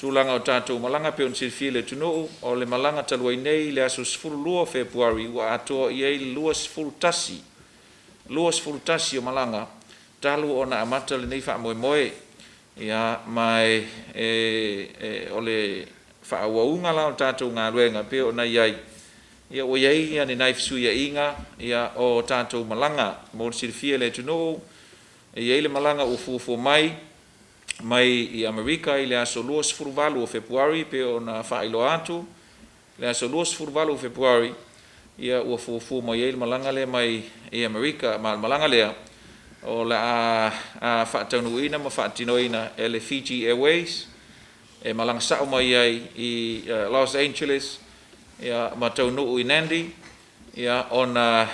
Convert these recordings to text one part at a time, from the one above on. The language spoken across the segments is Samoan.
tulaga o tatou malaga pei ona silafia e le atunuu, o le malaga talu ai nei i le aso 12 o Fepuari ua atoa i ai le 21, 21 o malaga talu ona amata lenei faamoemoe. Ia, ma o le faaauauga la o le tatou galuega pei ona i ai, ua i ai ni nai fesuiaiga o tatou malaga. Mo le silafia e le atunuu, e i ai le malaga ua fuafua mai mai Amerika i le aso 28 o Fepuari pei ona faailoa atu. Le aso 28 o Fepuari ua fuafua mai ai le malaga lea mai Amerika, ma o le malaga lea o le a faataunuuina ma faatinoina e le Fiji Airways e malaga sao mai ai i Los Angeles ma taunuu i Nadi ona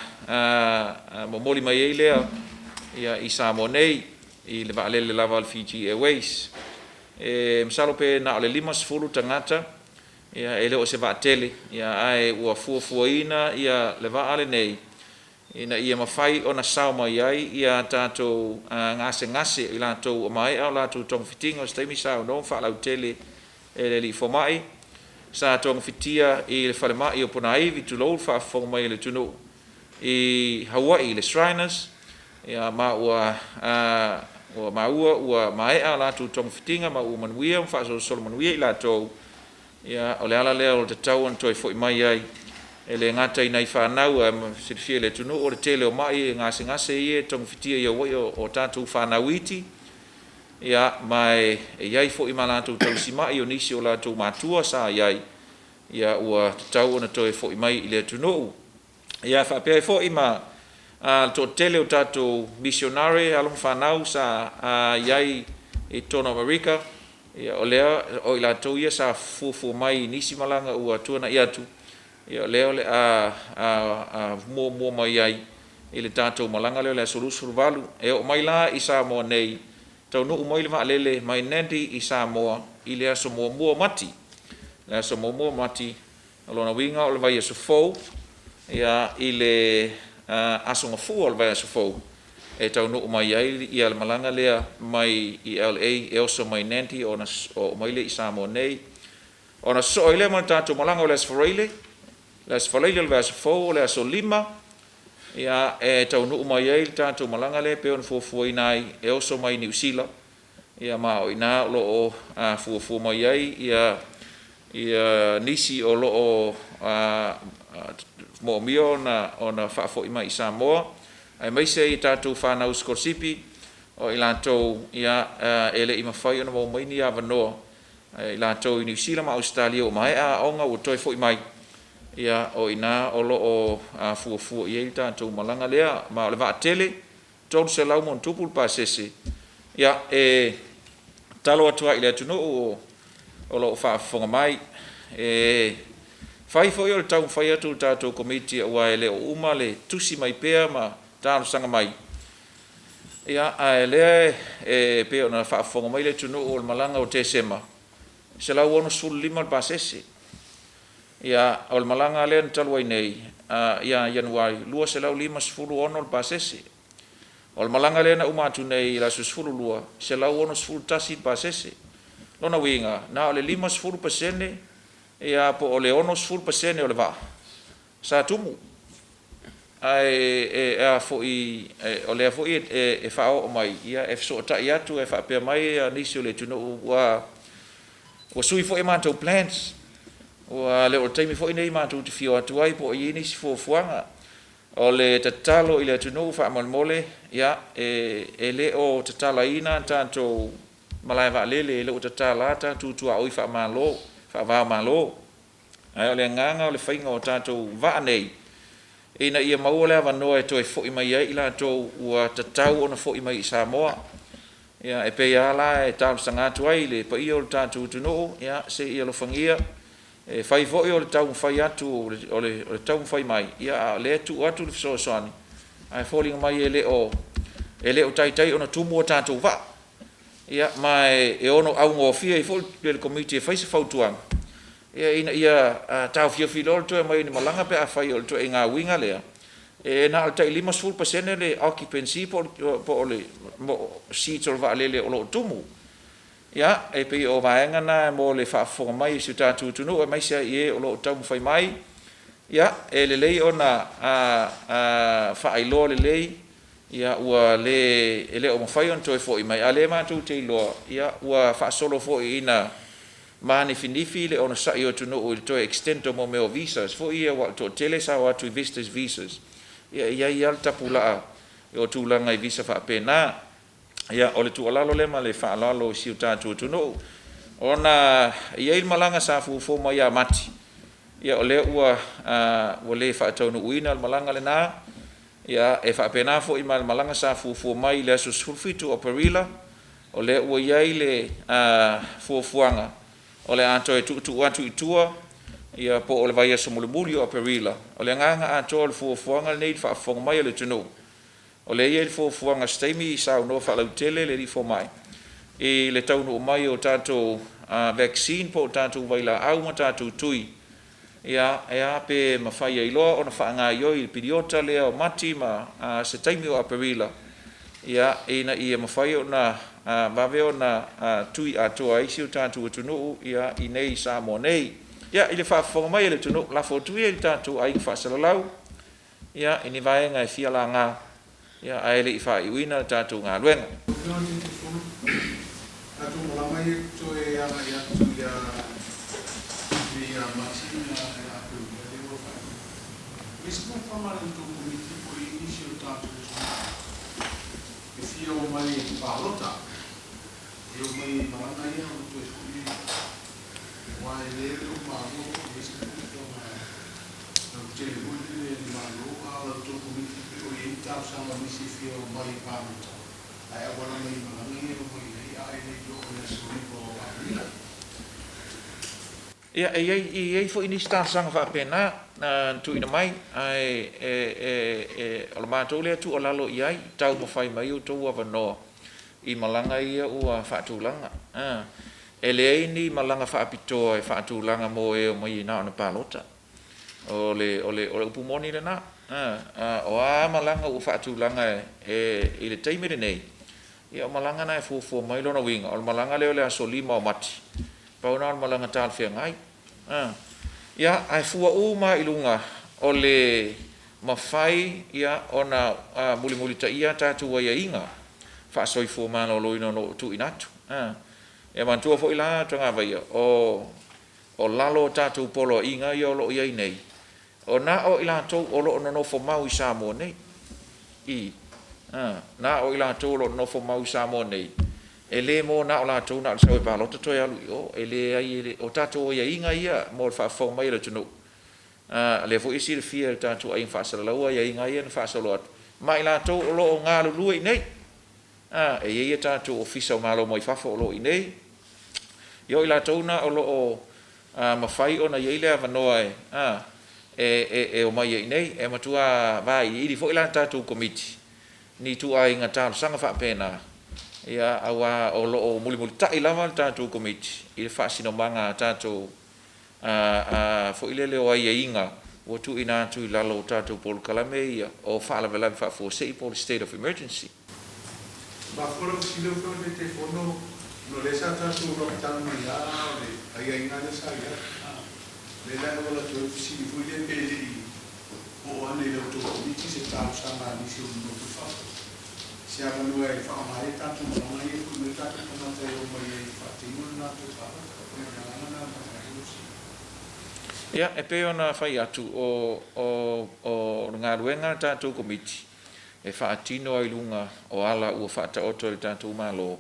momoli mai ai lea i Samoa nei i le vaalele lava a le Fiji Airways. E masalo pe na o le 50 tagata, e le o se vaa tele, ae ua fuafuaina le vaa lenei ina ia mafai ona sao mai ai a tatou gasegase, i latou ua maea o latou togafitiga. O se taimi saunoa ma faalautele e le alii fomai sa togafitia i le falemai o Ponaivi, tulou le faafofoga mai a le atunuu, i Hawaii i le Shriners, ma ua maua ua maea a latou togafitiga ma ua manuia ma faasolosolo manuia i latou. O le ala lea o le tatau ona toe foi mai ai, e le gata i nai fanau, ae silafia e le atunuu o le tele o ma'i e gasegase ia e togafitia i Hawaii o tatou fanau iti, ma e i ai foi ma latou tausimai, o nisi o latou matua sa i ai, ua tatau ona toe foi mai i le atunuu. Ia, e faapea ai foi ma le toatele o tatou misionare, alo ma fanau sa i ai i totonu o Amerika, o i latou ia sa fuafua mai i nisi malaga ua tuanai atu, o lea o le a muamua mai ai i le tatou malaga lea o le aso 28. E oo mai la i Samoa nei, taunuu mai le vaalele mai Nadi i Samoa i le aso 1 o Mati. Le aso 1 o Mati, o lona uiga o le vaiaso fou, i le Aso Gafua o le vaiaso fou e taunuu mai ai le malaga lea mai LA e oso mai Nadi ona oo mai lea i Samoa nei. Ona sosoo ai lea ma le tatou malaga o le Aso Faraile, le Aso Faraile o le vaiaso fou o le aso 5 e taunuu mai ai le tatou malaga lea pei ona fuafuaina ai e oso mai Niu Sila, ma o i ina o lo o fuafua mai ai nisi o lo o moomia ona faafoi mai i Samoa, aemaise i tatou fanau sikolasipi, o i latou e le i mafai ona maua mai ni avanoa, i latou i Niu Sila ma Ausetalia ua maea aoga ua toe foi mai, o i ina o lo o fuafua i ai le tatou malaga lea. Ma o le vaa tele, e 300+ le pasese. Ia, e tatalo atu ai i le atunuu o lo o faafofoga mai, e fai foi o le taumafai atu o le tatou Komiti aua e le o uma le tusi mai pea ma talosaga mai, a o lea e pei ona faafofoga mai le atunuu o le malaga o Tesema, e 165 le pasese. O le malaga lea talu ai nei ia Ianuari, e 256 le pasese. O le malaga lea na uma atu nei i le aso 12, e 161 le pasese. O lona uiga, na o le 50% po o le 60% o le vaa sa tumu. Ae o lea foi e faaoo mai, e fesootai atu e faapea mai nisi o le atunuu ua sui foi a matou plans, ua le o le taimi foi lenei matou te fia o atu ai po o i ai nisi fuafuaga. O le tatalo i le atunuu faamolemole, e le o tatalaina tatou malae vaalele, e le o tatala tatou tuaoi faava o Malo. Ae o le agaga o le faiga o tatou vaa nei, ina ia maua le avanoa e toe foi mai ai i latou ua tatau ona foi mai i Samoa. E pei lava la e talosaga atu ai i le paia o le tatou atunuu, ia se i alofagia, e fai foi o le taumafai atu o le taumafai mai, a o lea e tuu atu le fesoasoani, ae foliga mai e le o taitai ona tumu a tatou vaa. Ma e ono augofie ai foi le Komiti e fai se fautuaga ina ia taofiofi loa le toe aumai o ni malaga pe afai o le ituaiga uiga lea, e na o le tai 50% le occupancy po o seats o le vaalele o lo o tumu. Ia, e pei o vaega na mo le faafofoga mai a si o tatou atunuu aemaise ai i e o lo o taumafai mai. Ia, e lelei ona faailoa lelei, ia ua le, e le o mafai ona toe foi mai, a o lea matou te iloa ua faasolo foi ina manifinifi le onosai o atunuu i le toe extend o mea o visas foi ia aua o le toatele sa o atu i visitors visas, ia e i ai lava le tapulaa o tulaga i visa faapena. Ia, o le tuualalo lea ma le faaaloalo i si o tatou atunuu. Ona e i ai le malaga sa fuafua mai ia Mati, ia o lea ua le faataunuuina le malaga lena. E faapena foi ma le malaga sa fuafua mai i le aso 17 o Aperila, o lea ua i ai le fuafuaga o le a toe tuutuu atu i tua po o le vaiaso mulimuli o Aperila. O le agaga atoa o le fuafuaga lenei i le faafofoga mai a le atunuu, o lea e i ai le fuafuaga i se taimi saunoa faalauaitele le alii fomai i le taunuu mai o tatou vaccine po o tatou vailaau ma tatou tui, e a pe mafai ai loa ona faagaoioi i le piriota lea o Mati ma se taimi o Aperila ina ia mafai ona vave ona tui atoa ai si o tatou atunuu i inei i Samoa nei. Ia, i le faafofoga mai a le atunuu, lafo atu ia i le tatou aiga faasalalau i ni vaega e fia laga ae le i faaiuina le tatou galuega. Ia, e i ai foi nisi talosaga faapena na tuuina mai, ae o le matou lea tuualalo i ai, taumafai mai outou avanoa i malaga ia ua faatulaga. E leai ni malaga faapitoa e faatulaga mo e omai na ona palota. O le upu moni lena. O a lava malaga ua faatulaga i le taimi lenei, ia o malaga na e fuafua mai. Lona uiga, o le malaga lea o le aso 5 o Mati, pau lena o le malaga talafeagai. Ia, ae fua uma lava i luga o le mafai ona mulimulitaia a tatou aiaiga faa-soifua maloloina o lo o tuuina atu. Ia manatua foi la Toga o lalo o tatou poloaiga ia o lo o i ai nei, na o i latou o lo o nonofo mau i Samoa nei, na o i latou o lo o nonofo mau i Samoa nei, e le mo na o latou na o le sau e palota toe alu i o. E leai, o tatou aiaiga ia mo le faafofoga mai a le atunuu, o lea foi e silafia e le tatou aiga faasalalau aiaiga ia na faasolo atu ma i latou o lo o galulue i inei. E i ai tatou Ofisa o Malo mai Fafo o lo o i inei, ia o i latou na o lo o mafai ona i ai le avanoa e omai ai i inei. E matua vailiili foi la le tatou Komiti i ni ituaiga talosaga faapena, aua o lo o mulimulitai lava le tatou Komiti i le faasinomaga a tatou foi lele o aiaiga ua tuuina atu i lalo o tatou polokalame ia o faalavelave faafuasei po o le state of emergency. Mafua lau fesili lau Afioga i le Taitaifono ona o lea sa tatou lockdown mai lava a o le aiaiga lea sa i ai. O lea la e auala atu ai lau fesili foi lea pe le i oo ane i la outou Komiti se talosaga a nisi o nonofo i fafo i se avanoa e faaaoga ai a tatou malaga ia e foi mai ai o tatou tagata e omai ai e faatino le latou palota. E pei o le agaga lena na avatu ai lau fesili. Ia, e pei ona fai atu, o le galuega a le tatou Komiti e faatino lava i luga o ala ua faataoto e le tatou Malo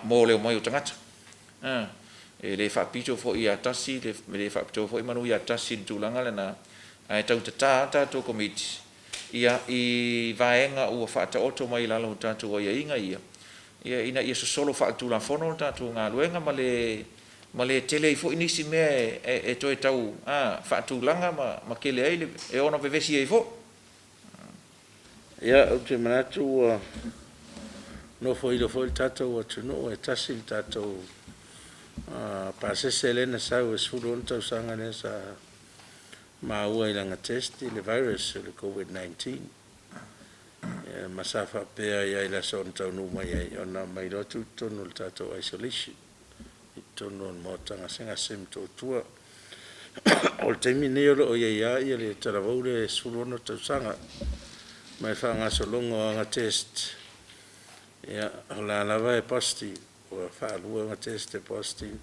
mo le omai o tagata. E le faapito foi ia tasi, e le faapitoa foi manu ia tasi i le tulaga lena, ae tautatā lava le tatou Komiti i vaega ua faataoto mai i lalo o tatou aiaiga ia, ina ia sosolo faaletulafono le tatou galuega ma le tele ai foi nisi mea e toe tau faatulaga ma tele ai le… e ono vevesi ai foi. Ia, ou te manatu ua nofoilo foi le tatou atunuu, e tasi le tatou pasese lea na sau e 16 tausaga lea sa maua i lana test le virus o le COVID-19. Ma sa faapea ai lava i le aso na taunuu mai ai ona aumai loa tuu i totonu o le tatou isolation i totonu o le Maota Gasegase i Motootua. O le taimi lenei o lo o i ai lava le talavou lea e 16 tausaga, ma e faagasologa o ana test, o la e lava e positive, ua faalua ona test e positive.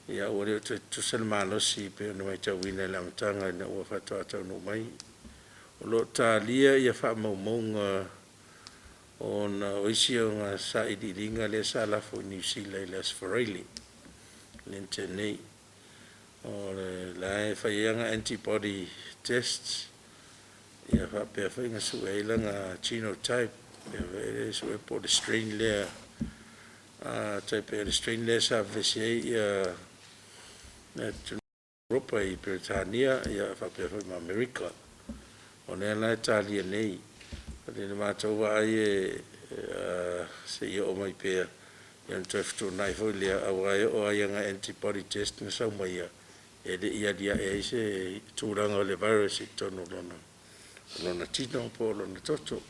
Ia ua le o toe tutusa le malosi pei ona matauina i le amataga ina ua faatoa taunuu mai. O lo o talia faamaumauga ona o isi ona sailiiliga lea sa lafo i Niu Sila i le Aso Faraile lea na tea nei, o la e fai ai ana antibody test faapea foi ona sue ai lana genotype, e sue po o le strain lea, tai pei o le strain lea sa vevesi ai atunuu o Europa i Peretania faapea foi ma Amerika. O lea la e talia nei. O le matou vaai se i oo mai pea ona toe fetuunai foi lea, aua e oo lava i ana antibody test na sau ma ia, e le i aliae ai se tulaga o le virus i totonu o lona tino po o lona toto.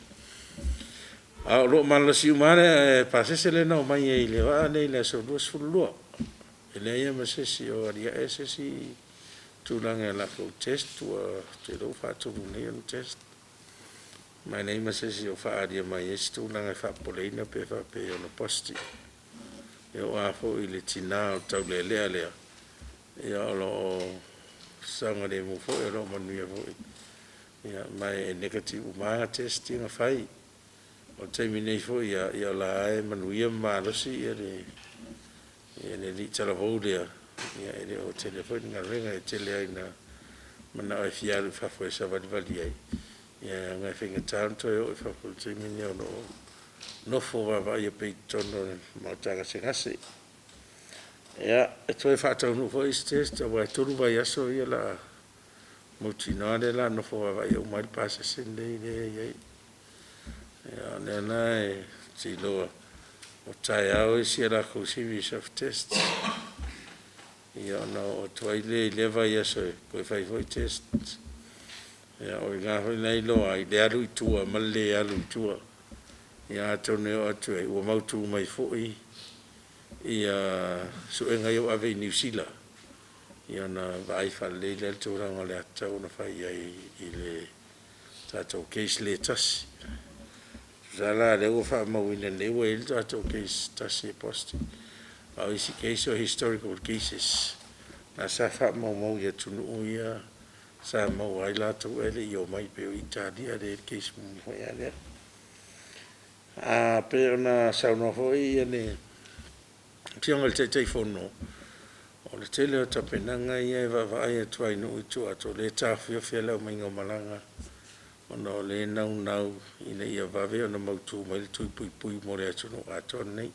A o lo o malolosi uma lava le pasese lea na omai ai i le vaa lea i le aso 22. E leai lava ma se isi o aliae se isi tulaga i a latou test, ou te iloa ua faatolu nei ona test, ma e leai ma se isi o faaalia mai ai se tulaga e faapopoleina pe faapea e ono positive. E oo lava foi i le tina o le taulealea lea, ia o lo o saogalemu foi o lo o manuia foi, ma e negative uma lava ana test ia na fai. O le taimi nei foi o la e lava e manuia ma malosi le alii talavou lea, e le o tele foi ni galuega, e tele lava ina manao e fia alu i fafo e savalivali ai, ae ona e faigata ona toe oo i fafo i le taimi lenei o lo o nofo vaavaaia pea i totonu o le maota gasegase. Ia, e toe faataunuu foi isi test aua e 3 vaiaso ia o le a mautinoa lea o le a nofo vaavaaia uma ai le pasese lenei lea e i ai. Ia o lea la ou te iloa o taeao isi a latou series of tests, ona oo atu ai lea i lea vaiaso e toe fai foi tests. Ia o i ina foi la e iloa ai le alu i tua ma le le alu i tua. Ia atonu e oo atu i ai ua mautu mai foi suega ia ua ave i Niu Sila, ona vaai faalelei lea i le tulaga o le a tatau ona fai i ai i le tatou case lea e tasi. Tusa la o lea ua faamauina nei ua i ai le tatou case e tasi e positive, a o isi case o historical cases na sa faamaumau i atunuu ia sa maua ai latou ae le i omai, pei o Italia lea e i ai le case muamua lava lea. E pei ona saunoa foi le Afioga i le Taitaifono, o le tele o tapenaga ia e vaavaai atu lava i nuu i tua atu, o lea e taofiofi lava le aumaiga o malaga ona o lea e naunau ina ia vave ona mautu mai le tui puipui mo le atunuu atoa lenei.